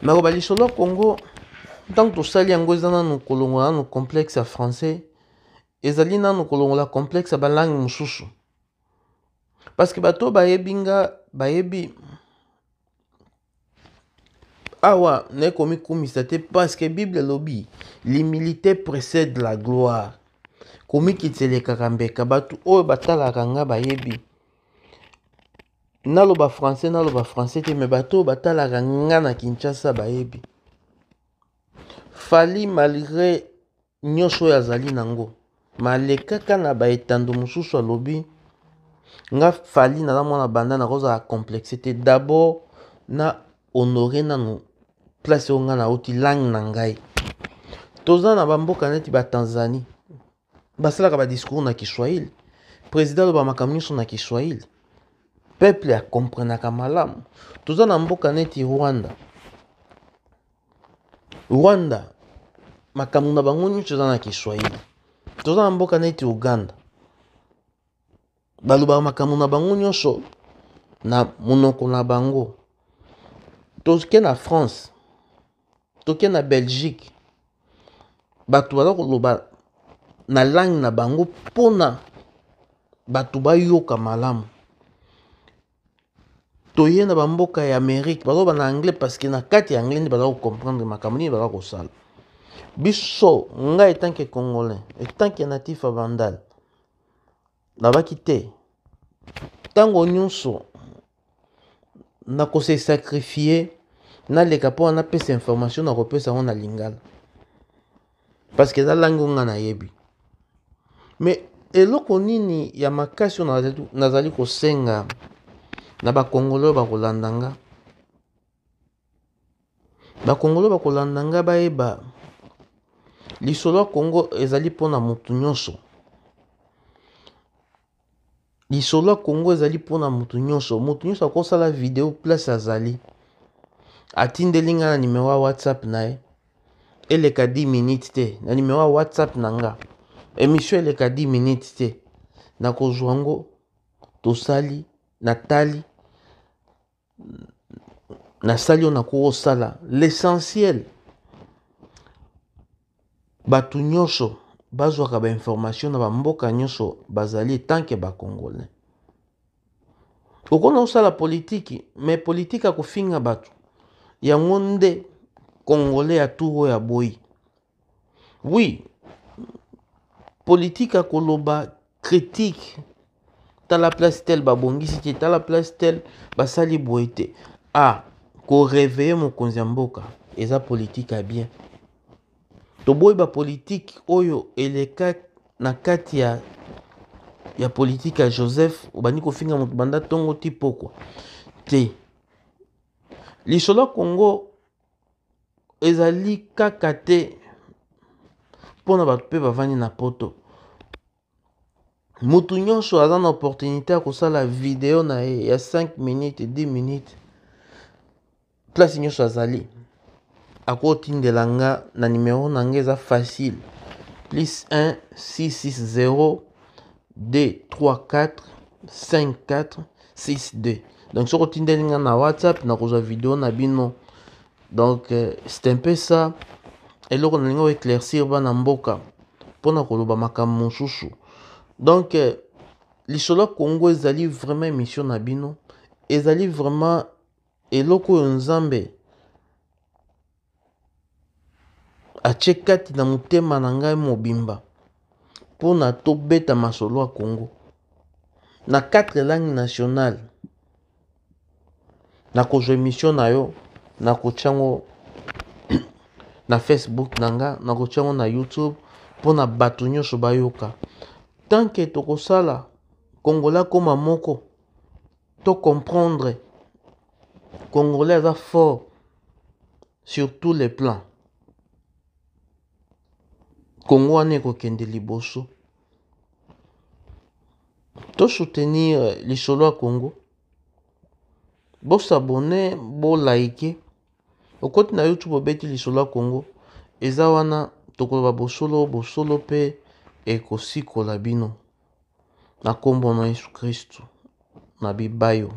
Nakoba lisolo ya Congo ntango tosali yango eza nanu kolongola nanu complexe ya français, ezali nanu kolongola complexe ya balangue mosusu, parce que bato oyo bayebi nga bayebi awa naye komikumisa te, parce que Bible elobi l'humilité précède la gloire. Komikitisa elekaka mbeka. Bato oyo batalaka nga bayebi naloba français, naloba français te, mais bato oyo batalaka nga na Kinshasa bayebi Fally, malgré nyonso oyo azali nango, malekaka na baetando mosusu. Alobi nga Fally naza mwana banda, nakozala complexe te. D'abord na honore nanu place oyo nga nauti, langue na ngai. Toza na bamboka neti batanzanie, basalaka badiscours na Kiswahili, président aloba makambo nyonso na Kiswahili, peuple akomprenaka malamu. Toza na mboka neti Rwanda. Rwanda makambo na bango nyonso eza na Kiswahili. Toza na mboka neti Uganda, balobaka makambo na bango nyonso na monoko na bango. Toke na France, toke na Belgique, bato baza koloba na langue na bango mpona bato bayoka malamu. Toye na bamboka ya Amérique, bazoba na anglais, parce que na kati ya anglais nde baza kocomprendre makambo nini baza kosala. Biso, ngai en tant que Congolais, en tant que natif ya Bandal, nabaki te ntango nyonso nakose sacrifier, naleka mpo napesa information, nakopesa yango na lingala, parce que eza langue oyo nga nayebi. Mais eloko nini ya makasi oyo nazali kosenga na bakongolo oyo bakolanda nga, bakongolo bakolanda nga, bayeba lisolo ya Kongo ezali mpona motu nyonso. Lisolo ya Kongo ezali mpona motu nyonso. Motu nyonso akosala video place azali, atindeli nga na nimero ya WhatsApp na ye, eleka 10 minutes te na nimero ya WhatsApp na nga. Émission eleka 10 minutes te, nakozwa yango, tosali, natali, nasali oyo nakoki kosala. L'essentiel, bato nyonso bazwaka bainformation na bamboka nyonso bazali tant que bacongolais. Okona osala politiki, mais politiki akofinga bato, yango nde Congolais ya tour oyo aboyi. Oui, politike akoloba critique, tala place tel babongisi te, tala place tel basali boye te. Ah, koréveiller mokonzi ya mboka eza politike ya bien. Toboyi bapolitike oyo eleka na kati ya politike ya Joseph, obandi kofinga moto banda ntongo ti pokwa te. Lisolo ya Congo ezali kaka te mpona bato mpe bavandi na Poto. Motu nyonso aza na opportunité ya kosala video na ye ya 5 minutes, 10 minutes, place nyonso azali, akotindela nga na nimero na nga. Eza facile: +1 660 2 3 4 5 4 6 2. Donc soki otindeli nga na WhatsApp, nakozwa video na bino. Donc c'est un peu ça eloko nalingi koéclaircir bana mboka mpona koloba makambo mosusu. Donc lisolo ya Congo ezali vraiment émission na bino, ezali vraiment eloko oyo Nzambe atie kati na motema na ngai mobimba mpona tobeta masolo ya Congo na quatre langues nationales. Nakozwa émission na yo, nakotia yango na Facebook na nga, nakotia yango na YouTube mpona bato nyonso bayoka. Tant que tokosala Congolais akóma moko, to comprendre Congolais aza fort sur tous les plans, Congo wana ekokende liboso. Tosoutenir lisolo ya Congo, bos'abonner, bolike. Okoti na YouTube, obeti lisolo ya Congo, eza wana. Tokoloba bosolo, bosolo mpe ekosikola bino na nkombo na Yesu Kristu na bibayo.